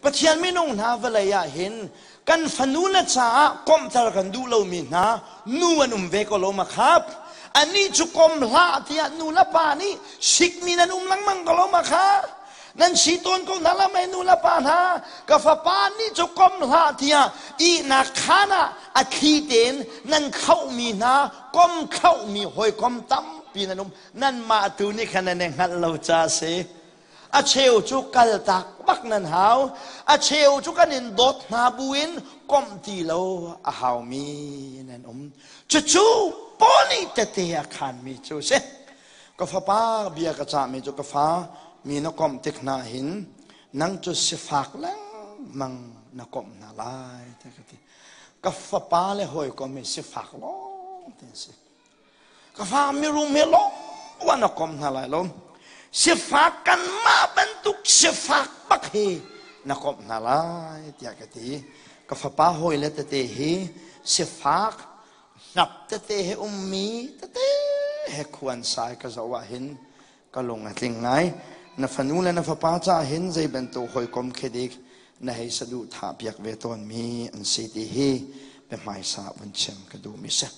Pathian minung hna vawlei ah hin kan fanu le caah komhter kan duh lomi hna nu an um ve ko lo ma khap? Anih cu kom hlah tiah nu le pa nih sikmi nan um lengmang ko lo ma kha? Nan si tawn ko hna la mei nu le pa hna ka fapa nih cu kom hlah tiah ihnak khaan ah a thli tein nan khauhmi hna kom khauhmi hawikom tampi nan um. Nanmah tu nih khan nan i hngalh lo ca a si. A cheu cu kaltak bak nan hau. A cheu cu kan in dawt hna buin komh ti lo a haumi nan um. Cucu Paul nih tete a khanmi cu a si. Ka fapa bia ka cahmi cu ka fa mi na komh tik hna hin nang cu sifak lengmang na komh hna lai tiah ka ti. Ka fapa le hawikom hi sifak lawng te an si. Ka fa mirum he lawng na kom hna lai lo. Sifak kanmah bantuk sifak bak hi na komh hna lai tiah ka ti. Ka fapa hawi le tete hi sifak hnap tete he ummi tete he khuan sai ka zoh ah hin ka lung a tling ngai. Na fanu le na fapa caah hin zei bantuk hawikom khi dik na hei saduhthah piak ve tawnmi an si ti hi biahmaisa vun chim ka duhmi si.